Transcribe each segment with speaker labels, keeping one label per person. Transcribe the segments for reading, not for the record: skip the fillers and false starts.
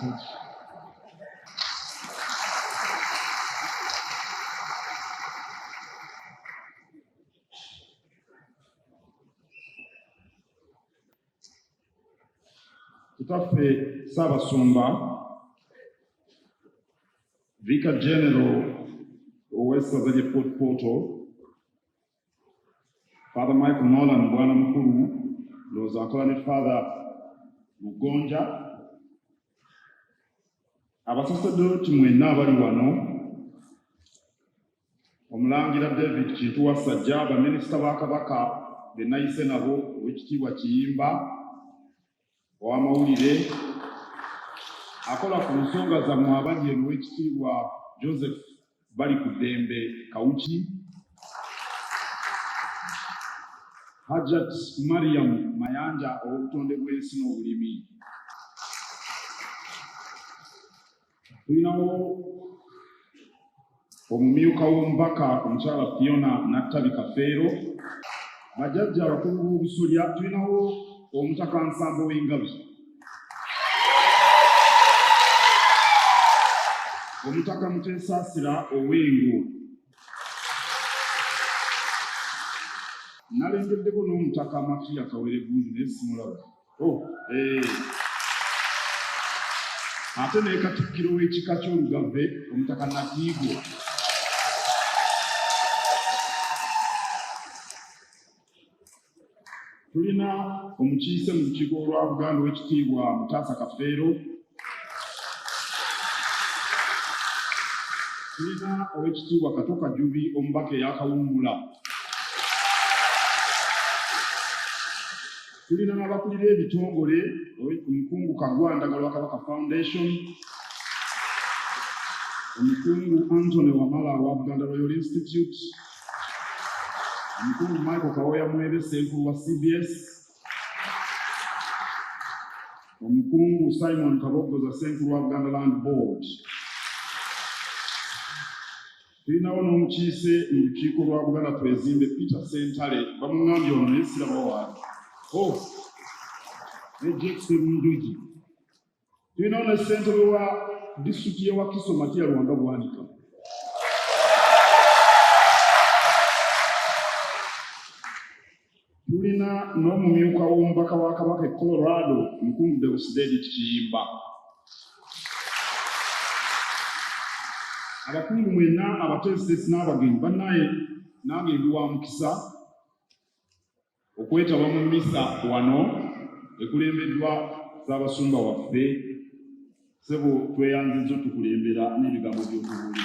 Speaker 1: message.
Speaker 2: Kitaffe Ssaabasumba, Vicar General ow'essaza ly'e Fort Portal, Father Michael Nolan Bwana Mukulu, ndowooza akola ne Father Lugonja, abasaserdooti mwenna abali wano, Omulangira David Kintu Wassajja, baminisita ba Kabaka be nayise nabo, Oweekitiibwa Kiyimba ow'amawulire, akola ku nsonga zammwe abali eno, Oweekitiibwa Joseph Balikuddembe Kawuki, Hajat Mariam Mayanja ow'obutonde bw'ensi n'obulimi. Tulinawo omumyuka w'omubaka omukyala Fiona Nattabi Kafeero, bajjajja abakulu b'obusolya, tulinawo Omutaka Nsambo w'Engabi, Omutaka Muteesaasira ow'Engo, nalengeddeko n'Omutaka Matia Kawere Gunju naye simulaba. Oh, eh. Ate ne Katikkiro w'ekika ky'Olugave Omutaka Nakiigo. Tulina omukiise mu lukiiko lwa Buganda Owekitiibwa Mutaasa Kafeero. Tulina Owekitiibwa Kato Kajubi omubaka eyakawummula. Tulina n'abakulira ebitongole, Omukungu Kaggwa Ndagala wa Kabaka Foundation, Omukungu Anthony Wamala wa Buganda Royal Institute, Omukungu Michael Kawooya Mwebe Ssenkulu wa CBS, Omukungu Simon Kaboggoza Ssenkulu wa Buganda Land Board. Tulinawo n'omukiise mu lukiiko lwa Buganda Twezimbe Peter Ssentale, bamuŋŋambye ono naye siraba waali. Oh, ne Jake Sserunjogi. Tulinawo ne ssentebe wa disitulikiti y'e Wakiso Matia Lwanga Bwanika. Tulina n'omumyuka w'omubaka wa Kabaka e Colorado Mukungu Deusdedit Kiyimba. Abakungu mwenna abateesiteesi n'abagenyi bannaye, nange ndi wa mukisa okwetaba mu mmisa wano ekulembeddwa Ssaabasumba waffe. Ssebo tweyanzizza otukulembera n'ebigambo by'otubuulidde.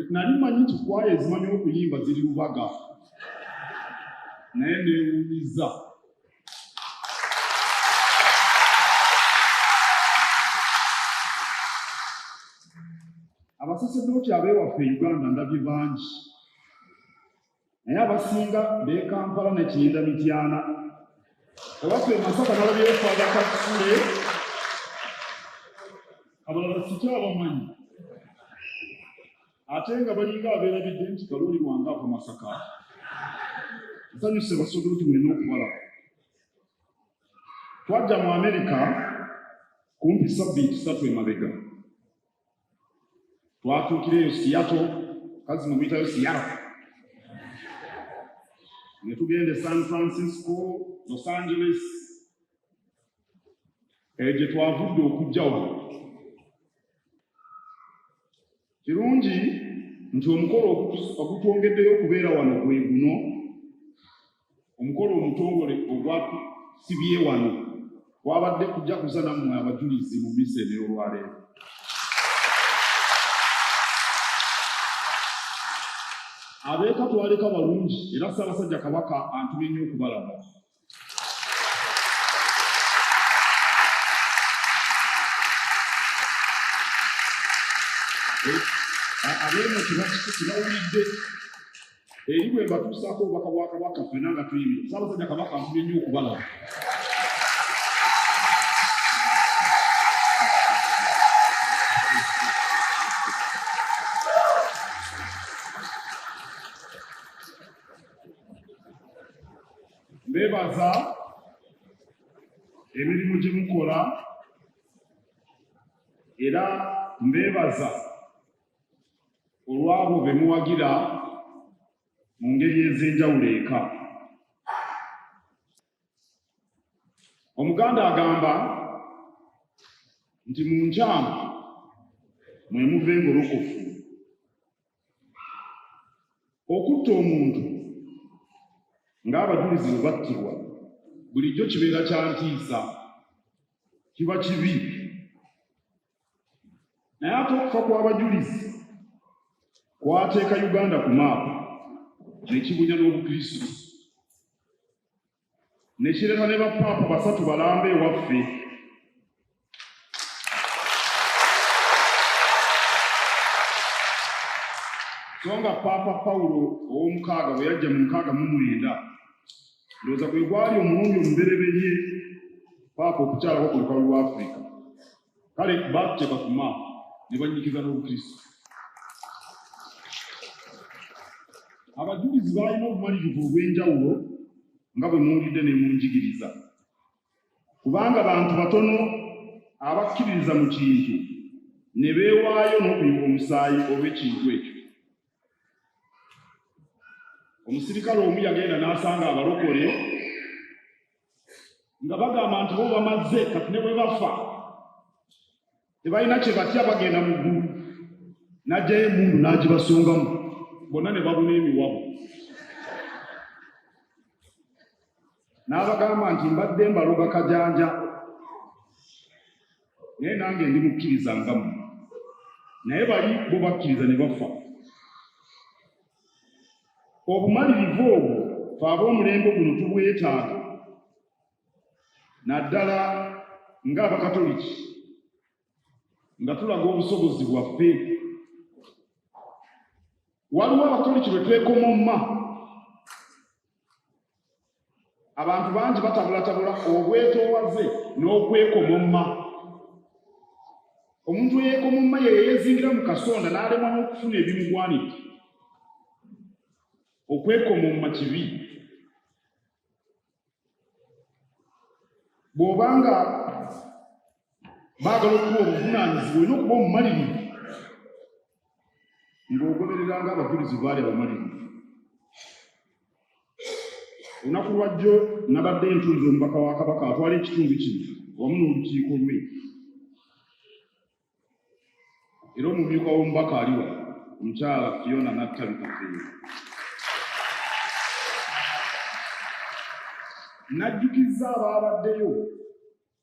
Speaker 2: Nali mmanyi nti kwaya ezimanyi okuyimba ziri Lubaga, naye neewuunyizza. Abasaserdooti ab'ewaffe e Uganda ndabye bangi, naye abasinga b'e Kampala ne Kiyinda Mityana. Ewaffe e Masaka nalabyeyo Father Kasule, abalala sikyabamanyi, ate nga balinga abeerabidde nti Kalooli wange ava Masaka. Nsanyuse basaserdooti mwenna okubalaba. Twajja mu Amerika kumpi sabbiiti 3 emabega. Twatuukira eyo Seattle, kazi muyitayo Seattle, ne tugenda e San Francisco, Los Angeles, eyo gye twavudde okujja wano. Kirungi nti omukolo ogutwongeddeyo okubeera wano gwe guno, omukolo omutongole ogwatusibye wano kwabadde kujaguza nammwe abajulizi mu mmisa eno ey'olwaleero. Abeeka twaleka balungi era Ssaabasajja Kabaka antumye nnyo okubalaba. Abeeno tebawulidde eri bwe mbatuusaako obubaka bwa Kabaka ffenna nga tuyimirira. Ssaabasajja Kabaka antumye nnyo okubalaba. Mbeebaza Emirimu gye mukola era mbeebaza olw'abo be muwagira mu ngeri ez'enjawulo eka. Omuganda agamba nti mu nkyamu mwe muva engolokofu. Okutta omuntu ng'abajulizi bwe battibwa bulijjo kibeera kya ntiisa, kiba kibi. Naye ate okufa kw'abajulizi kwateeka Uganda ku maapu ne kibunya n'Obukristo ne kireeta ne bapaapa basatu balamba ewaffe. So nga Paapa Pawulo ow'omukaaga bwe yajja mu 69, ndowooza gwe gwali omulundi omubereberye Paapa okukyalako ku lukalu lwa Afirika. Kale baatuteeka ku maapu ne bannyikiza n'Obukristo. Abajulizi baalina obumalirivu obw'enjawulo nga bwe muwulidde ne mu njigiriza, kubanga bantu batono abakkiririza mu kintu ne beewaayo n'okuyiwa omusaayi olw'ekintu ekyo. Omusirikale omu yagenda n'asanga abalokole nga bagamba nti bo bamaze kati ne bwe bafa tebalina kye batya bagenda mu ggulu. N'aggyayo emmundu n'agibasongamu bonna ne babuna emiwabo. N'abagamba nti mbadde mbaloga kajanja naye nange ndi mukkiriza nga mmwe, naye bali bo bakkiriza ne bafa. Obumalirivu obwo ffe ab'omulembe guno tubwetaaga naddala ng'Abakatoliki nga tulaga obusobozi bwaffe. Waliwo Abakatoliki bwe twekomomma. Abantu bangi batabulatabula obwetoowaze n'okwekomomma. Omuntu eyeekomomma ye yeezingira mu kasonda n'alemwa n'okufuna ebimugwanidde. Okwekomomma kibi. Bw'oba nga baagala okuwa obuvunaanyizibwa olina okuba omumalirivu ng'ogoberera ng'abajulizi baali abamalirivu. Olunaku lwajjo nabadde ntunze omubaka wa Kabaka atwala ekitundu kino wamu n'olukiiko lwe era omumyuka w'omubaka aliwa omukyala Fiona Nattabi Kafeero. Najjukizza abaabaddeyo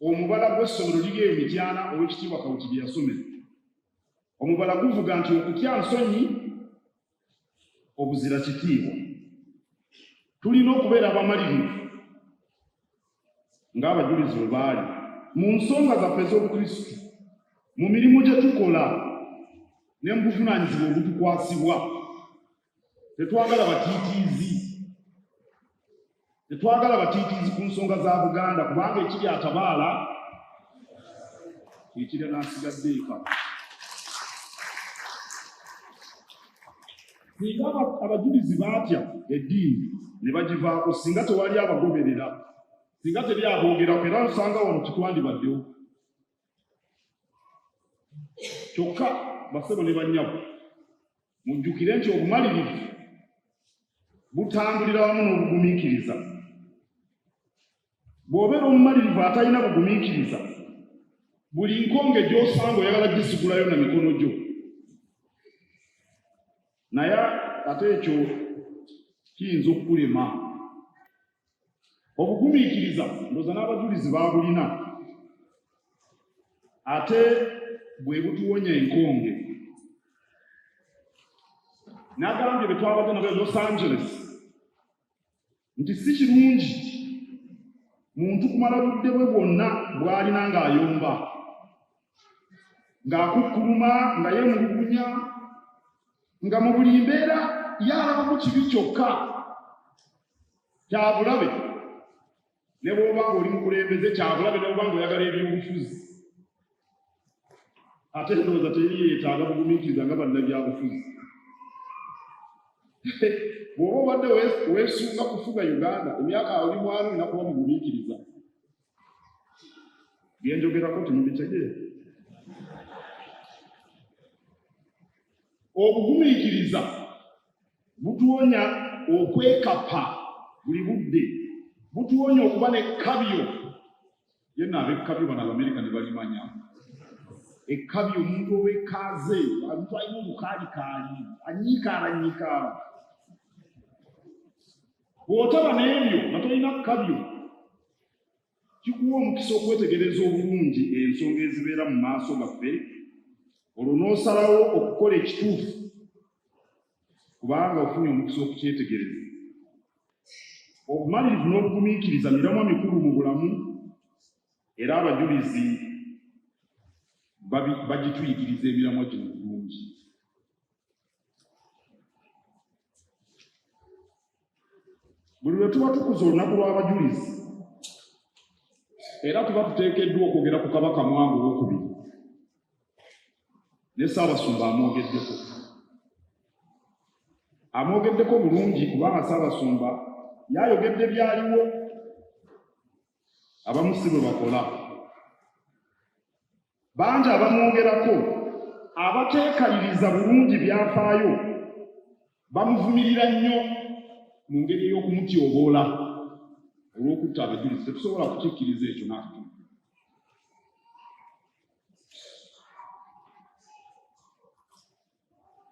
Speaker 2: omubala gw'essomero liri e Mityana Oweekitiibwa Kawuki gye yasomera. Omubala guvuga nti okutya nsonyi obuzira kitiibwa. Tulina okubeera abamalirivu ng'abajulizi bwe baali mu nsonga zaffe ez'Obukristu, mu mirimu gye tukola ne mu buvunaanyizibwa obutukwasibwa. Tetwagala batiitiizi, tetwagala batiitiizi ku nsonga za Buganda kubanga ekiri atabaala ekirya n'asigadde eka. Singa abajulizi baatya eddiini ne bagivaako, singa tewali abagoberera, singa teri aboogerako, era nsanga wano tetwandibaddewo. Kyokka bassebo ne bannyabo, mujjukire nti obumalirivu butambulira wamu n'obugumiikiriza. Bw'obeera omumalirivu atalina bugumiikiriza, buli nkonge gy'osanga oyagala gisigulayo na mikono gyo. Naye ate ekyo kiyinza okukulema. Obugumiikiriza ndowooza n'abajulizi baabulina, ate bwe butuwonya enkonge. Nagambye bwe twabadde nabo e Los Angeles nti si kirungi muntu kumala budde bwe bwonna bw'alina ng'ayomba, ng'akukkuluma, nga yeemulugunya, nga mu buli mbeera yalabamu kibi kyokka kyabulabe. Ne bw'oba ng'oli mukulembeze kyabulabe, ne bw'oba ng'oyagala ebyobufuzi. Ate ndowooza teri yeetaaga bugumiikiriza nga bannabyabufuzi. Bw'oba obadde weesunga kufuga Uganda emyaka oli mwana, olina kuba mugumiikiriza. Bye njogerako temubitegeera? Obugumiikiriza butuwonya okwekapa buli budde, butuwonya okuba n'ekkabyo. Yenna ab'ekkabyo bano Abamerika ne balimanya. Ekkabyo omuntu ow'ekaaze, omuntu alina olukaalikaali, anyiikaalanyiikaala. Bw'otaba n'ebyo nga tolina kkabyo, kikuwa omukisa okwetegereza obulungi ensonga ezibeera mu maaso gaffe, olwo n'osalawo okukola ekituufu kubanga ofunye omukisa okukyetegereza. Obumalirivu n'obugumiikiriza miramwa mikulu mu bulamu era abajulizi bagituyigiriza emiramwa gino bulungi. Buli lwe tuba tukuza olunaku lw'abajulizi era tuba tuteekeddwa okwogera ku Kabaka Mwanga owokubiri ne Ssaabasumba amwogeddeko. Amwogeddeko bulungi kubanga Ssaabasumba yayogedde byaliwo, abamu si bwe bakola. Bangi abamwogerako abateekaliriza bulungi byafaayo bamuvumirira nnyo mu ngeri ey'okumutyoboola olw'okutta abajulizi. Tetusobola kukikkiriza ekyo n'akatono.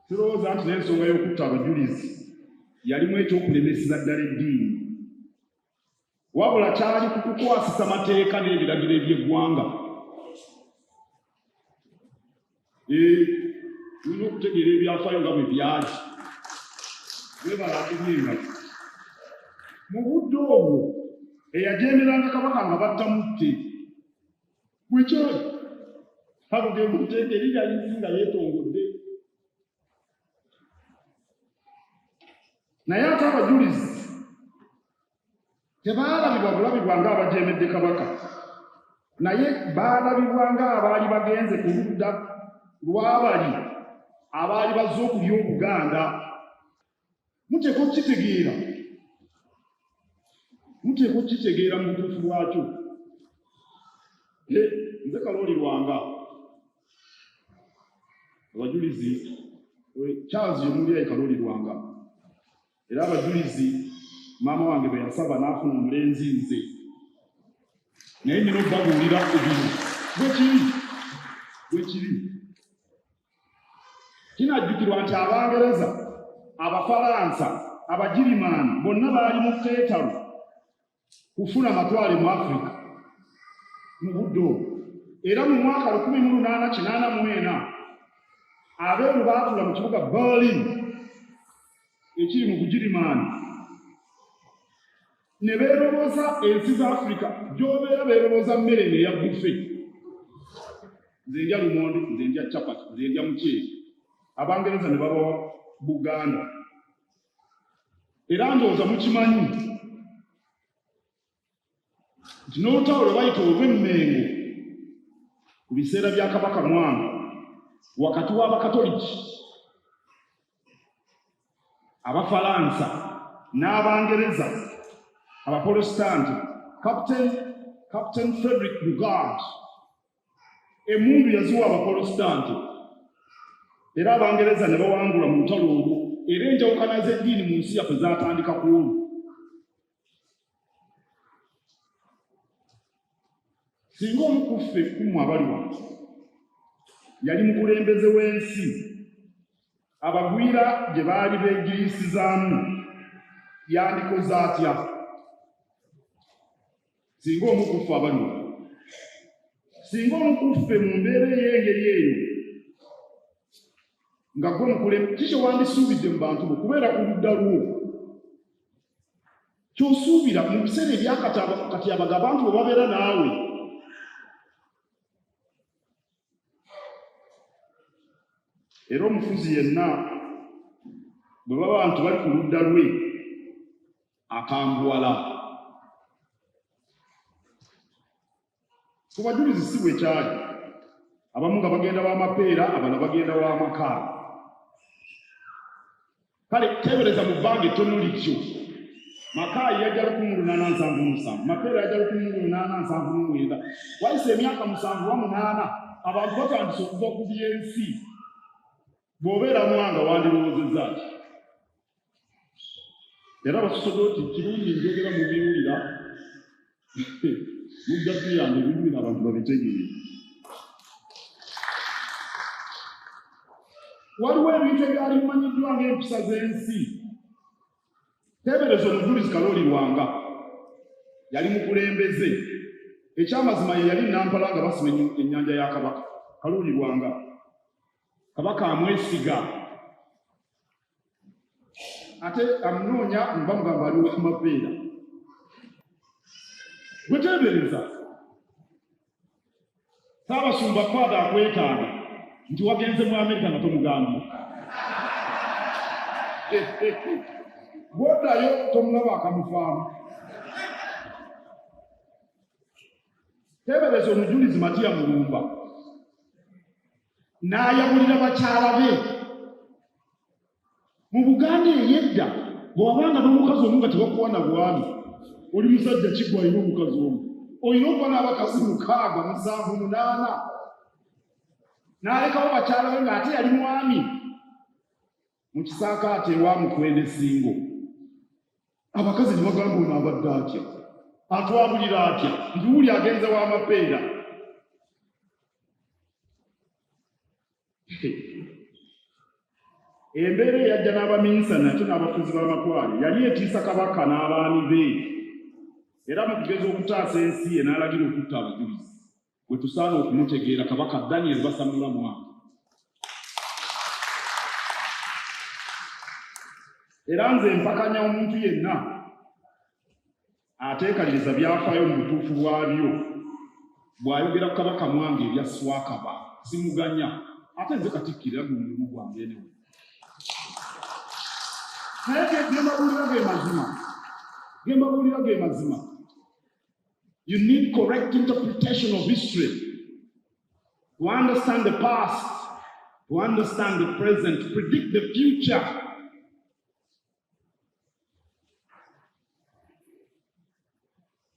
Speaker 2: Sirowooza nti n'ensonga y'okutta abajulizi yalimu eky'okulemeseza ddala eddiini. Wabula kyali ku kukwasisa mateeka n'ebiragiro eby'eggwanga. Tulina okutegeera ebyafaayo nga bwe byali. Webala akubye engalo. Mu budde obwo eyajeemeranga kabaka nga batta mutte. Bwe kyali. Ago ge mateeka eri yali nsi nga yeetongodde. Naye ate abajulizi tebaalabibwa bulabibwa ng'abajeemedde kabaka, naye baalabibwa ng'abaali bagenze ku ludda lw'abali abaali bazze okulya Obuganda. Muteekwa okukitegeera, muteekwa okukitegeera mu butuufu bwakyo. Nze Kalooli Lwanga, abajulizi Charles Yemulya Kalooli Lwanga. Era abajulizi maama wange bwe yasaba n'afuna omulenzi nze, naye nina okubabuulira ebino bwekiri bwekiri. Kinajjukirwa nti Abangereza, Abafalansa, Abagirimaani bonna baali mu keetalo kufuna matwale mu Afrika mu budde obwo. Era mu mwaka 1884 abeeru baatula mu kibuga Berlin ekiri mu Bugirimaani ne beerobooza ensi za Afrika gy'obeera beerobooza mmere eno eya bufe. Nze ndya lumonde, nze ndya chapati, nze ndya muceere. Abangereza ne babawa Buganda. Era ndowooza mukimanyi nti n'olutalo lwe bayita olw'Emmengo ku biseera bya Kabaka Mwanga wakati w'Abakatoliki, Abafalansa n'Abangereza, Abapolositanti, Captain Frederick Lugard emmundu yaziwa Abapolositanti era Abangereza ne bawangula mu lutalo olwo, era enjawukana z'eddiini mu nsi yaffe zaatandika ku olwo. Singa omu ku ffe ku mmwe abali wano yali mukulembeze w'ensi abagwira gye baali beegiriisizaamu, yandikoze atya? Singa omu ku ffe abali wano, singa omu ku ffe mu mbeera ey'engeri eyo nga gwe mukulembeze, ki kye wandisuubidde mu bantu bo kubeera ku ludda lwo? Ky'osuubira mu biseera ebyakatyabaga abantu bwe babeera naawe. Era omufuzi yenna bwe baba nti bali ku ludda lwe akambuwala. Ku bajulizi si bwe kyali, abamu nga bagenda wa mapeera, abalala bagenda wa maka. Kale teebereza mu bbanga ettono lityo Makaayi yajja 1877, Mapeera yajja 1879. Wayise emyaka 7 oba 8, abantu batandise okuva ku by'ensi. Bw'obeera Mwanga wandirowoozezza ki? Era abasosodooti kirungi njogera mubiwulira, mujja tuyamba ebintu bino abantu babitegeere. Waliwo ebintu ebyali bimanyiddwa ng'empisa z'ensi. Teebereza omujulizi Kalooli Lwanga yali mukulembeze. Ekyamazima ye yali Nampala nga basima ennyanja ya Kabaka. Kalooli Lwanga Kabaka amwesiga ate amunoonya bamugamba ali wa Mapeera. Gwe teebereza Ssaabasumba Father akwetaaga nti wagenze mu Amerika nga tomugambye. Bw'oddayo tomulaba akamufaamu. Teebereza omujulizi Matiya Mulumba n'ayabulira bakyala be Mu Buganda ey'edda bw'wabanga n'omukazi omu nga tebakuwa na bwami, oli musajja ki gwe alina omukazi omu? Olina okuba n'abakazi 6, 7, 8. N'alekawo bakyala be ng'ate yali mwami mu kisaakaate ewa Mukwenda e Ssingo. Abakazi ne bagamba ono abadde atya? Atwabulira atya? Nti wuuli agenze wa Mapeera. Embeera eyajja n'abaminsani ate n'abafuzi b'amatwale yali etiisa Kabaka n'abaami be, era mu kugeza okutaasa ensi ye n'alagira okutta abajulizi. Bwe tusaana okumutegeera Kabaka Daniel Basammula Mwanga. Era nze mpakanya omuntu yenna ateekaliriza byafaayo mu butuufu bwabyo bw'ayogera ku Kabaka Mwanga ebya Swakaba simuganya, ate nze Katikkiro era gwe mulimu gwange enewe. Naye ge mbabuulira ge mazima, ge mbabuulira ge mazima. You need correct interpretation of history to understand the past, to understand the present, to predict the future.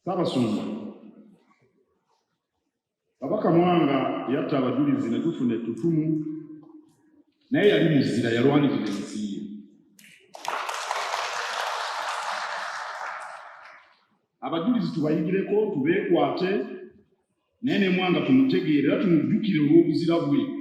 Speaker 2: Ssaabasumba Kabaka Mwanga yatta abajulizi ne tufuna ettutumu, naye yali muzira, yalwanirira ensi ye. Abajulizi tubayigireko, tubeekwate, naye ne Mwanga tumutegeere era tumujjukire olw'obuzira bwe.